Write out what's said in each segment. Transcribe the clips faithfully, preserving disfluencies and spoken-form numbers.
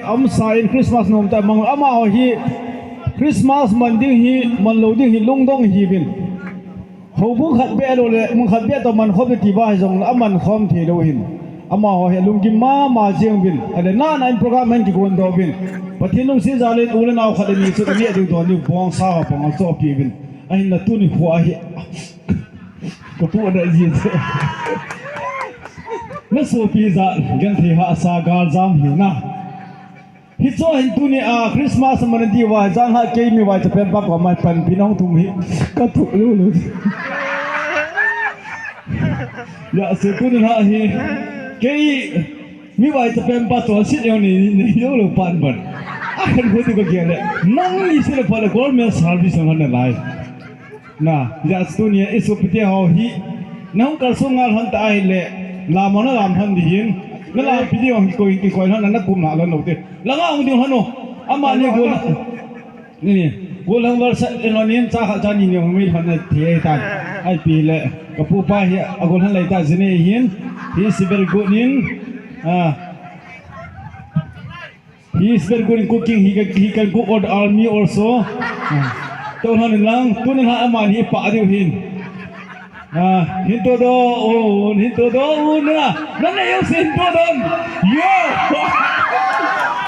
Amasa in Christmas nom ta mang, amaho hi Christmas man ding hi, man lou ding hi lungdong hiuvin. Houbung khat beh lou le, mun khat beh toh man khom le ti ba hijongle, aman khom thei lou hin. Amaho hi alunggim mama jeng uvin. Ale nana in program hin kigon doh uvin. Pathen lungset jal in u le nao khat le ni chu, ni a ding don ni bong sa ho pang chohpeh uvin. Ahinla tuni khu ahi. Ka pu na ji. Na sopi jat, genthei hahsa, galjam hi na. Hicho hin tuni a Christmas man diu va, jan ha kei mi vaicha pempa koma panpi nahung thum hi. Ka thu lulu. Ya, se tuni ha hi. Kei mi vaicha pempa to sit yo ni, ni yo lo pan ban. A kan ho tu ka gel le. Nang ni se le pa le government service ngan na lai. Na, ya tuni a i sopite ho hi, nahung kalsong ngal lhon ta ahile, lam ho nalam lhon ding hin, nalampi ding ho hi koi, koi lhon na, nakum na lhon lou te. Langa hung ding lhon o, amani gol, ni, ni, gol lhon gol sa, lhon in cha kha cha ni ni hung mi lhon na thei tai. Ipi le, ka pu pa hi, agol lhon lai ta jing e hin, he is very good in, ah, He is very good in cooking. He can, he can cook for the army also. Ah. Toh lhon in lang, tuni lha amani pa diu hin. Ah, hin to doh un, hin to doh un na. Nanei jouse hin to doh un. Yo.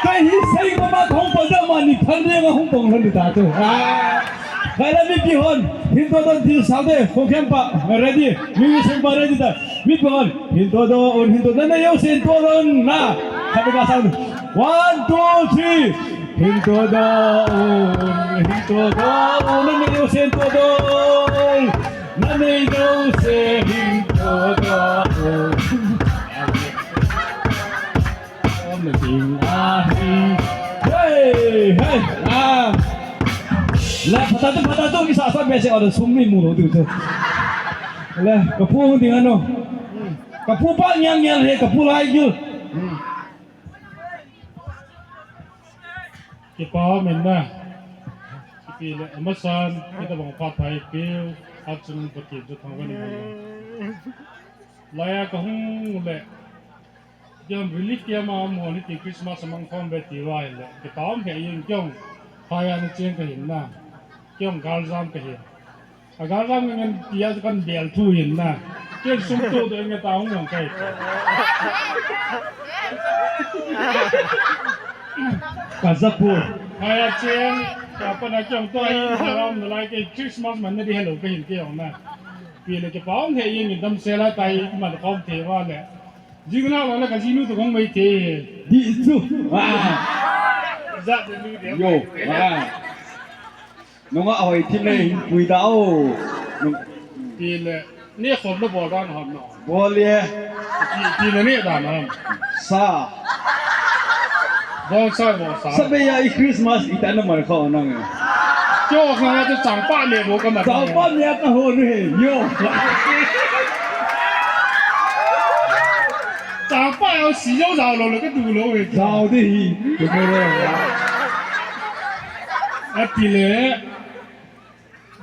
Ka hi sei ko ma thong pa da mani phan de nga hung tong lhon ta tu. Ah. Kala mipi hon, hin to doh un ti sa de, ko khem pa, ready. Musician pa ready ta. Mipi hon, hin to doh un, hin to, nanei jouse hin to doh un, na. Khat beh ka sang. One, two, three. Hin to doh un, hin to doh un, nanei jouse hin to doh un. Nanei jouse hin to doh un. Om na ding ahi. Hey, hey, ah. La, phatah tu, phatah tu, kisa sa bese, oh, sum ni mu lou tu tu. Le, ka pu hung ding ano. Ka pu pa ngial ngial he, ka pu lai gil. Kipa umin na. Ipi le, amasan, kita bang phat phai piu, at sunung pati tu thang wan mo. Laiya ka hung le. Keiho relief camp a um ho ni ti Christmas a mang khom ve ti va hin le. Kipa um he yin keiho. Phai a ni cheng ka hin na. Keiho galjam ka hin. A galjam ngen tia kan bel thu hin na. Kei sum to to nge ta hung nang kai. Ka za pu. Phai a cheng, ka pa na keiho to ai, ka ram na lai kei Christmas man na di hello ka hin keiho na. Pi le kipa um he yin dam se la tai man khom thei va le. Jing na la la ka jinu to kong mai thei. Di chu. Wa. Za de lu de. Yo. Wa. Nunga hoi thim le hin pui da o. Nung- Ti le, ni khom na bol dan hom no. Bol le. Ti, ti le ni dan hom. Sa. Bol sa, bol sa. Sa be ya i Christmas i ta na mar kho nang. Kyo khang a tu chang pa le bo ka ma. Chang pa le ka ho ni he. Yo. Chang pa yo si yo zao lo le ka du lo he. Zao de hi. Tu mo le. A ti le.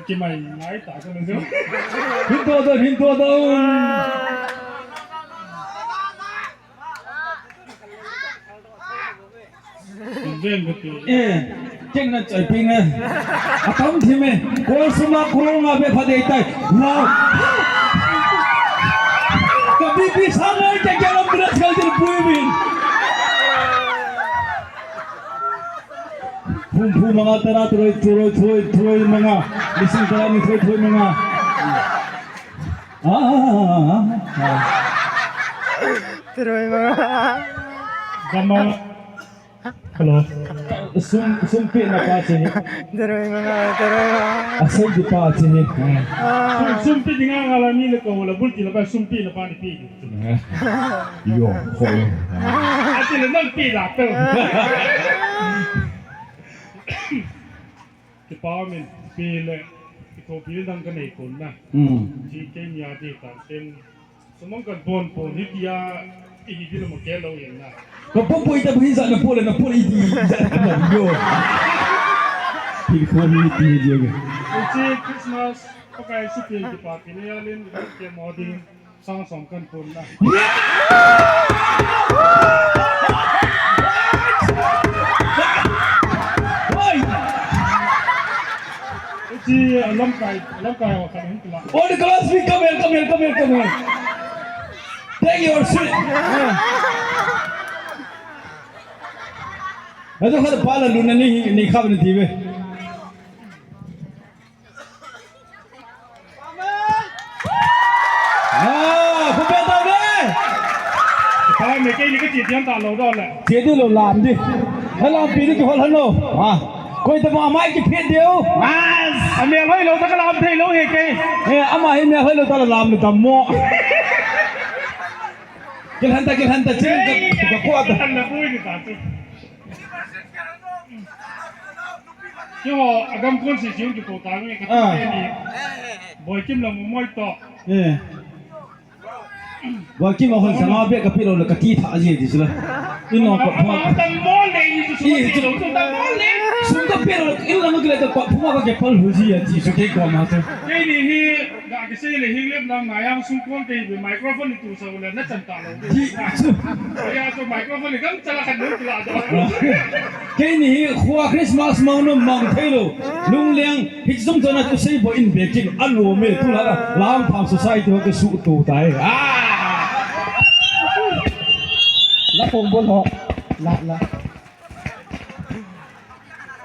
Kimai ngai ta ka lo. Hin to doh, hin to doh. Ven ka ti. Eh, keng na choi ping eh. Atam thim eh. Ko suma kuro nga be pha dei tai. Wow. Ka B P sa ngai ke ke lam bra chal dir pui bin. Hum, hum, manga tara, troi, troi, troi, troi, manga. Mising tara, ni troi, troi, manga. Ah, ah, ah, ah, ah. Troi, manga. Gama. Hello. Sum, sum pi na pa che. Troi, manga, troi, manga. Asai di pa che. Ah. Sum, sum pi di nga nga la ni le ko la bul ti la pa sum pi na pa ni pi. Yo, ho. Ati le nang pi la to. Kipa min, pi le, kithopi dang ka nei kon na. Hmm. Ji ke mi ati ta ten. Sumang kan pon pon, hi tia, i hi di lo ma ke lo yen na. Ka po po ita bu hi za na po le na po le i ti za na yo. Hi ko mi ti je. Uchi Christmas, Pakai supi kipa pi ne ya len, ke mo ding. Sang som kan pon na. Lamkai, lamkai ho khat hin tila. All the class, we come here, come here, come here, come here. Take your seat. Ajo khat pa la luna ni, ni khap ni ti ve. Ah, khu pe tau le. Pa me kei ni ka chi tiang ta lo do le. Chi di lo lam di. Na lam pi di ki hol han lo. Ah. Koi ta ma mai ki phet deu. Ah. A me hoi lo ta ka lam thei lo he kei. Eh, ama hi me hoi lo ta la lam lu ta mo. Kil han ta, kil han ta, chin ka, ka ko ta. Han na pui ni ta chu. Keiho agam kon se jong kito ta nge ka. Ah. Te ni. Boikim la mo moi to. Eh. Boikim a hon sanga be ka pilo la ka ti tha ji di sula. Ino ko pha. Tam mo le ni tu su ti lo tu tam mo le. Sum ka pilo in la mo kile ka ko pha ka ke pal hu ji ya ti su ke ko ma se. Kei ni hi ga ke se le hi lep na ma yang sum kon te bi microphone ni tu sa le na chan ta lo. Ji su. Ya to microphone ni gam chala khat lo la do. Keini hi khua Christmas mang nom mang thei lo. Lungleng hi jong jong a tu sei bo in be kin a lo me tu la lam phang society ho ke su tu tai. Ah! La pong bol ho. La, la.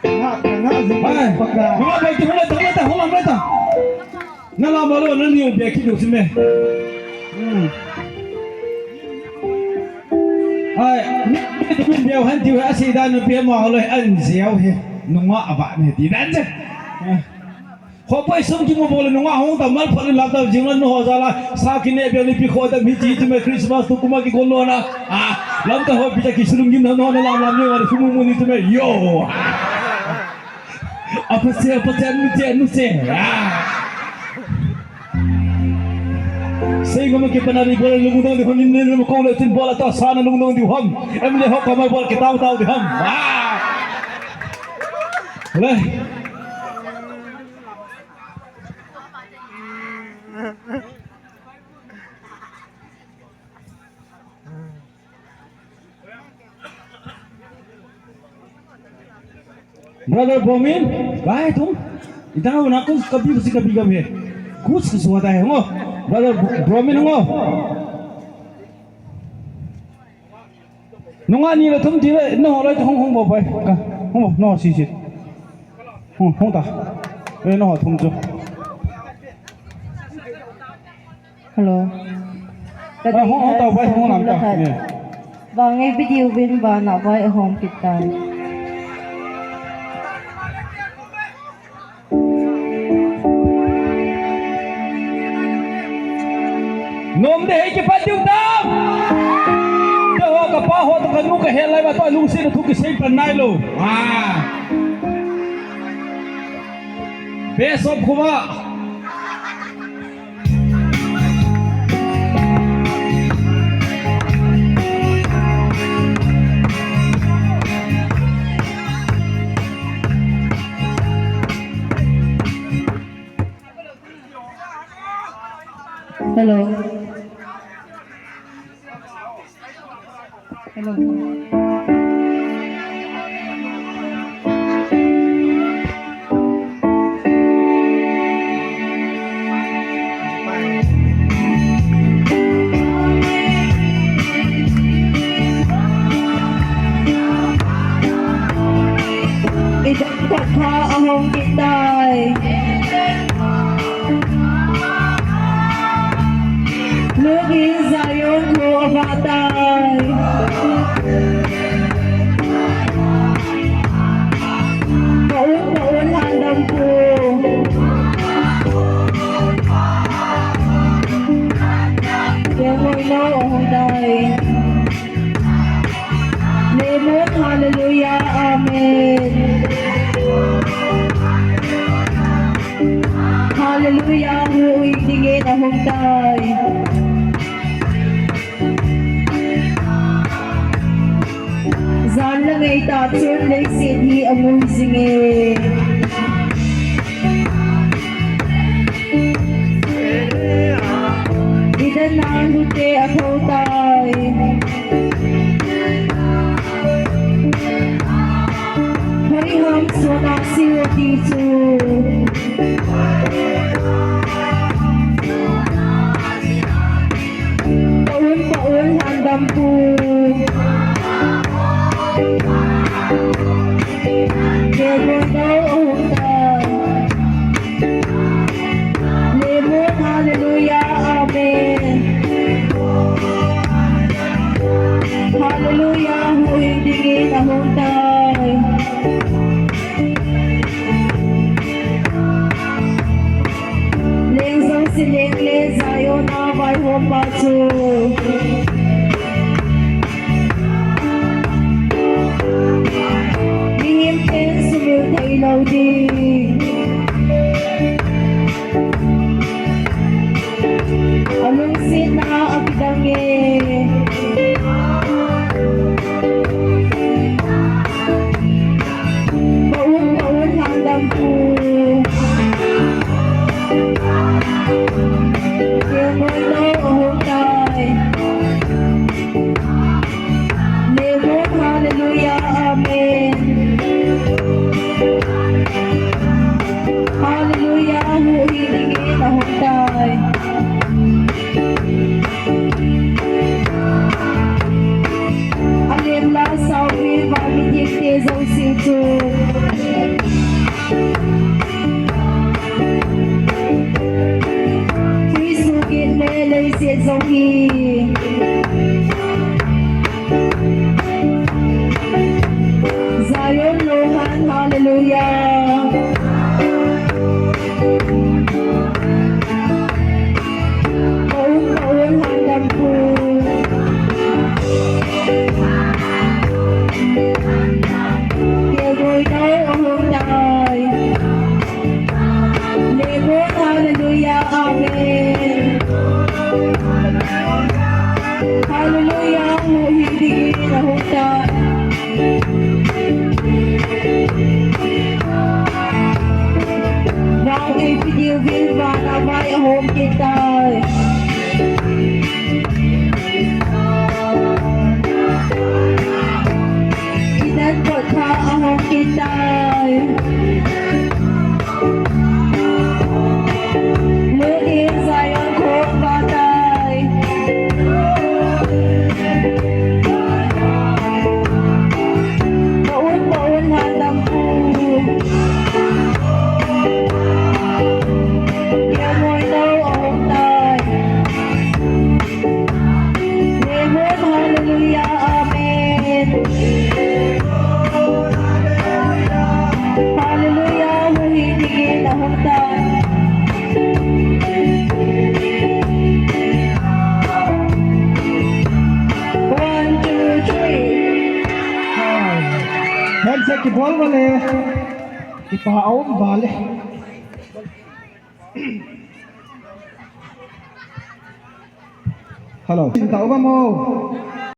Nga, nga, zing. Ai, paka. Nga, bai tu, bai tu, bai tu, bai tu. Na la ma lo, na niu be ki du si me. Hmm. Ai, ni tu bin be han tiu he, a si dan be ma lo, an ziau he. Nunga aba ne ti dan je. Ho pai sum ki mo bol nunga hong ta mal phal la ta jing la no ho za la. Sa ki ne be ni pi kho da mi ti tu me Christmas tu kuma ki ko lo na. Ah, lam ta ho pi ta ki sulung gin no na la la ni wa sum mu ni tu me. Yo. Apa se, apa se, nu se, nu se. Ah. Sei ngam ke pana ni bol lungdong di hon ni ni ko le tin bol ta sa na lungdong di hon. Em le ho ka mai bol ke tau tau di hon. Ah. Le. Brother Bomin, bai tum. Itang na kus kabi si kabi kabi. Kus kus wata hai ngo. Brother Bo-, Bomin ngo. Nunga ni la thum ti le, no ho lai hong hong bo bai. Ka, hong bo, no si si. Hong, hong ta. Eh, no ho thum chu. Hello. Ah, hong, hong ta bai, hong lam ta. Yeah. Bang e video bin ba na bai hong kit tai. Nom de hei kipat diu tam. Te ho ka pa ho to ka nu ka hel lai ma to lungsi na thu ki sei pan nai lo. Ah. Best of Kuva. Hello. Hello. Ida khat kha ahong kit tai. Lungin Zion kho avah tai. Paun, paun, handam pu. Yang ngoi no ahong tai. Lemon, hallelujah, amen. Hallelujah, hu ui dingin ahung tai. Jan le ngei tah chun leiset hi angui jinge. Ida nang hute athou tai. Hoi ham sona siu ti chu. Paul, Paul, handam pu. Kevon dau ahung tai. Lemon, hallelujah, amen. Hallelujah, huhhing dingin ahung tai. Leng jouse leng le Zion a vaihom pa chu. Mihem ten sumil thei lou ding. Alungsetna akidang e. Paul, Paul, handam pu. Kevon dau ahung tai. Lemon, hallelujah, amen. Hallelujah, huhhing dingin ahung tai. Alem la sauvin vaimithiengte jouse chu. Tui sugin le leiset jong hi. Zion Lohan, hallelujah. Paul, Paul, handam pu. Kevon dau ahung tai. Lemon, hallelujah, amen. Hallelujah, huhhing dingin ahung tai. Vang ipi diuvin vana vai ahom kit tai. Idan kot kha ahom kit tai. Lut in Zion khong va tai. Paul, Paul, handam pu. Kevon dau ahung tai. Lemon, hallelujah, amen. Hallelujah, huhhing dingin ahung tai. One, two, three. Handshake kibol vale. Kipa aum vale. Hello. Tao ba mo?